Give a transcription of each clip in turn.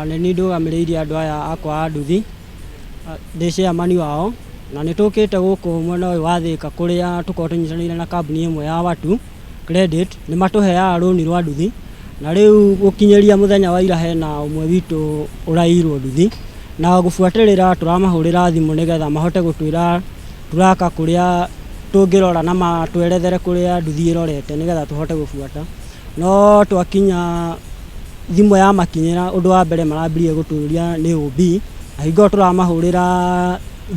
Nĩ niĩ ndũgamĩrĩire andũ aya akwa a nduthi, ndĩ chairman wao, na nĩ tũkĩte gũkũ mwena ũyũ wa Thĩka kũrĩa tũkoragwo tũnyitanĩire na kambuni ĩmwe ya Watu Credit, nĩ matũheaga rũni rwa nduthi, na rĩu gũkinyĩria mũthenya wa ira hena ũmwe witũ ũraiyirwo nduthi, na gũbuatĩrĩra tũramahũrĩra thimũ nĩgetha mahote gũtwĩra turaka kũrĩa tũngĩrora na matwerethere kũrĩa nduthi ĩrorete nĩgetha tũhote gũbuata. No twakinya thimũ yamakinyĩra ũndũ wa mbere marambirie gũtũria nĩ OB, na hingo ĩyo tũramahũrĩra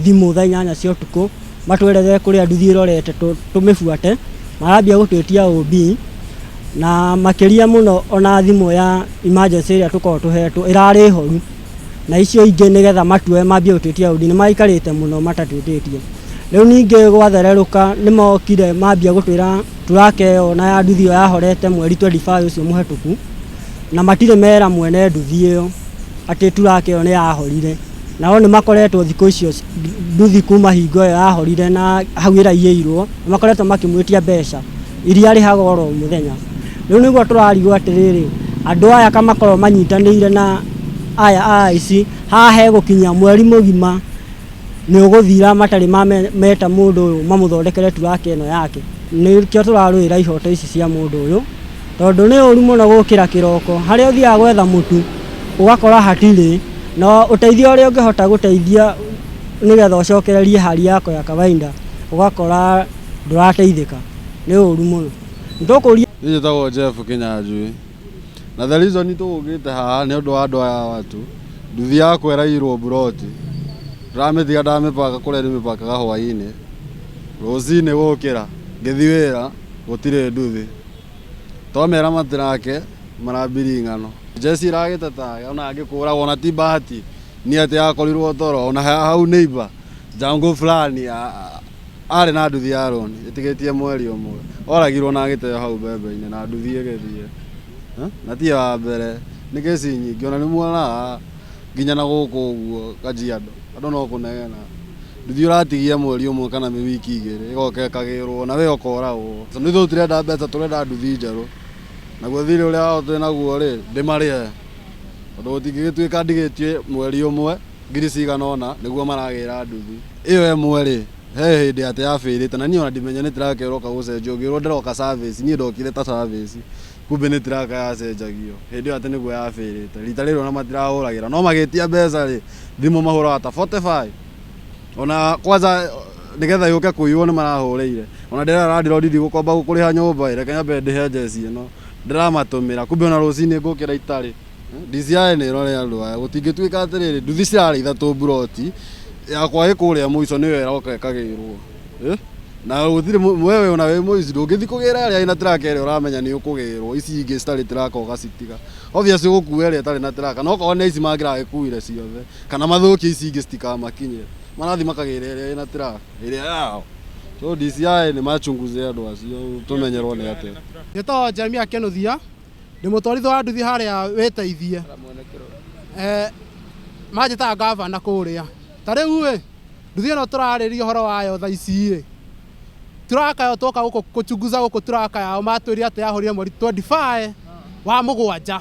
thimũ thaa 8 cia ũtukũ matwerethere kũrĩa nduthi ĩrorete tũmĩbuate, marambia gũtwĩtia OB na makĩria mũno ona thimũ ya emergency ĩrĩa tũkoragwo tũhetwo ĩrarĩ horu, na icio ingĩ nĩgetha matuoe mambie gũtwĩtia OB nĩ maikarĩte mũno matatwĩtĩtie. Rĩu ningĩ gwathererũka nĩ mokire mambia gũtwĩra turaka ĩyo na ya nduthi ĩyo yahorete mweri 25 ũcio mũhetũku, na matirĩ mera mwene nduthi ĩyo atĩ turaka ĩyo nĩ yahorire. Nao nĩ makoretwo thikũ icio nduthi kuma hingo ĩyo yahorire na hau ĩraiyĩirwo, nĩ makoretwo makĩmwĩtia mbeca iria arĩhaga oro mũthenya. Rĩu nĩguo tũrarigwo atĩrĩrĩ, andũ aya ka makoragwo manyitanĩire na aya a aici, haha hegũkinya mweri mũgima nĩ ũgũthira matarĩ meta mũndũ ũyũ mamũthondekere turaka ĩno yake. Nĩkĩo tũrarũĩra ihoto ici cia mũndũ ũyũ, tondũ nĩ ũru mũno gũkĩra kĩroko, harĩa ũthiaga gwetha mũtu ũgakora hatirĩ, na ũteithio ũrĩa ũngĩhota gũteithia nĩgetha ũcokererie hali yako ya kawaida ũgakora ndũrateithĩka, nĩ ũru mũno. Nĩtũkũria. Niĩ njĩtagwo Jeff Kĩnyanjui, na the reason tũgũkĩte haha nĩ ũndũ wa andũ aya watu, nduthi yakwa ĩraiyirwo mburoti, ndĩramĩtiga ndamĩbanga kũrĩa ndĩmĩbangaga hwainĩ, rũcinĩ gũkĩra ngĩthiĩ wĩra gũtirĩ nduthi, twamera matirake marambirie ng'ano, njeci ĩragĩteta ona angĩkũragwo ona ti bahati nĩ atĩ akorirwo toro ona hau neighbor jango fulani arĩ na nduthi ya roni ĩtigĩtie mweri ũmwe, oragirwo na agĩteo hau mbembe-inĩ na nduthi ĩgĩthiĩ, na tiye wa mbere, nĩ kesi nyingĩ ona nĩ muonaga nginya na gũkũ ũguo Kajiado andũ no kũnegena, nduthi ũratigia mweri ũmwe kana wiki 2 ĩgoka ĩkagĩrwo na we ũkoragwo. Ithuĩ tũtirenda mbeca tũrenda nduthi njerũ, naguo thirĩ ũrĩa wao twĩ naguo rĩ ndĩmarĩhe, tondũ gũtingĩgĩtuĩka ndigĩtie mweri ũmwe ngiri cigana ũna nĩguo maragĩra nduthi. Ĩyo ĩmwe rĩ, he hĩndĩ atĩ yabĩrĩte na niĩ ona ndimenya nĩ tracker ĩroka gũcenjio, ngĩrwo ndĩroka service, niĩ ndokire ta service, kumbe nĩ tracker yacenjagio, hĩndĩ ĩyo atĩ nĩguo yabĩrĩte, rita rĩrĩ ona matirahũragĩra, no magĩtia mbeca rĩ, thimũ mahũraga ta 45, ona kwanza nĩgetha yũke kũiywo nĩ marahũrĩire, ona ndĩrera landlord ndigũkomba kũrĩha nyũmba ĩ, reke nyambe ndĩhe njeci ĩno, ndĩramatũmĩra, kumbe ona rũcinĩ ngũkĩra itarĩ. DCI nĩ ĩrore andũ aya, gũtingĩtuĩka atĩrĩrĩ, nduthi cirarĩ ithatũ mburoti, yakwa ĩ kũrĩa mũico nĩyo ĩroka ĩkagĩrwo, na gũtirĩ wewe ona wĩ mũici ndũngĩthiĩ kũgĩra ĩrĩa ĩna tracker ĩrĩa ũramenya nĩ ũkũgĩrwo, ici ingĩ citarĩ tracker ũgacitiga. Obvious ũgũkua ĩrĩa ĩtarĩ na tracker, no okorwo nĩ aici mangĩragĩkuire ciothe, kana mathũkie ici ingĩ citikamakinyĩre, marathiĩ makagĩra ĩrĩa ĩna tracker, ĩrĩa yao. So DCI nĩ machunguze andũ acio tũmenyerwo nĩ atĩa. Njĩtagwo Jeremiah Kĩnuthia, ndĩ mũtwarithia wa nduthi harĩa wĩteithie. Manjĩtaga ngavana kũrĩa. Ta rĩu ĩ, nduthi ĩno tũrarĩria ũhoro wayo thaa ici ĩ, turaka ĩyo twoka gũkũ kũchunguza gũkũ turaka yao matwĩrire atĩ yahũrire mweri 25 wa mũgwanja.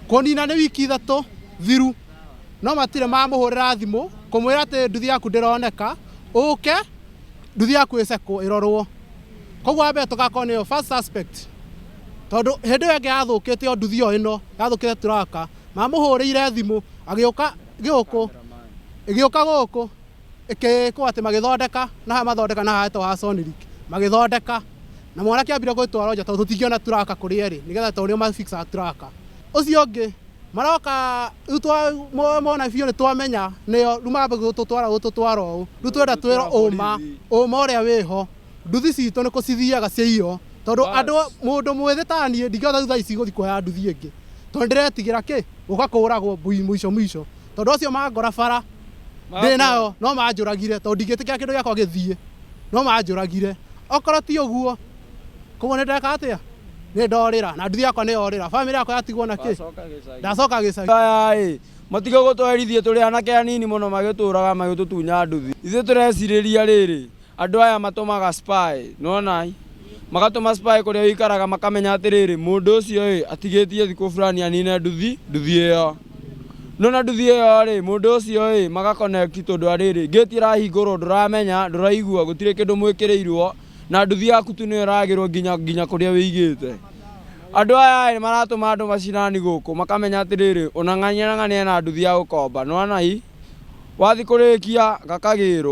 Kũnina nĩ wiki 3 thiru, no matirĩ mamũhũrĩra thimũ kũmwĩra atĩ nduthi yaku ndĩroneka, ũke nduthi yaku ĩcekwo ĩrorwo. Koguo wa mbere tũgakorwo nĩyo first suspect, tondũ hĩndĩ ĩyo ĩngĩ yathũkĩte o nduthi o ĩno yathũkĩte turaka, mamũhũrĩire thimũ agĩũka gũkũ, ĩgĩũka gũkũ ĩkĩkwo atĩ magĩthondeka na haha mathondeka na haha hetagwo ha Sonric magĩthondeka na mwanake ambire gwĩtwara nja tondũ tũtingĩona turaka kũrĩa ĩrĩ nĩgetha tondũ nĩo mafixaga turaka. Ũcio ũngĩ maroka rĩu mona biũ nĩ twamenya nĩo rĩu mambia gũtũtwara gũtũtwara ũũ, rĩu twenda twĩrwo ũma, ũma ũrĩa wĩho, nduthi citũ nĩ kũ cithiaga ciaiywo, tondũ andũ mũndũ mwĩthĩ ta niĩ ndingĩhota rĩu thaa ici gũthiĩ kuoya nduthi ĩngĩ, tondũ ndĩretigĩra kĩ, gũka kũragwo mũico mũico, tondũ acio mangora bara ndĩ nayo no manjũragire, tondũ ndingĩtĩkĩra kĩndũ gĩakwa gĩthiĩ, no manjũragire, okorwo ti ũguo, koguo nĩ ndeka atĩa, nĩ ndorĩra na nduthi yakwa nĩ yorĩra, bamĩrĩ yakwa yatigwo na kĩ, ndacoka gĩcagi. Aya ĩ, matige gũtũherithia tũrĩ anake anini mũno magĩtũraga magĩtũtunya nduthi. Ithuĩ tũrecirĩria rĩrĩ, andũ aya matũmaga spy, nĩwona magatũma spy kũrĩa ũikaraga makamenya atĩrĩrĩ, mũndũ ũcio ĩ, atigĩtie thikũ fulani anine nduthi, nduthi ĩyo. Nona nduthi ĩyo rĩ, mũndũ ũcio ĩ magaconnect, tondũ arĩrĩ gate ĩrahingũrwo, ndũramenya, ndũraigua, gũtirĩ kĩndũ mwĩkĩrĩirwo, na nduthi yaku tu nĩyo ĩragĩrwo nginya kũrĩa wĩigĩte. Andũ aya ĩ maratũma andũ macinani gũkũ makamenya atĩrĩrĩ, ona ng'ania na ng'ania na nduthi ya gũkomba, nĩwona i wathi kũrĩkia gakagĩrwo.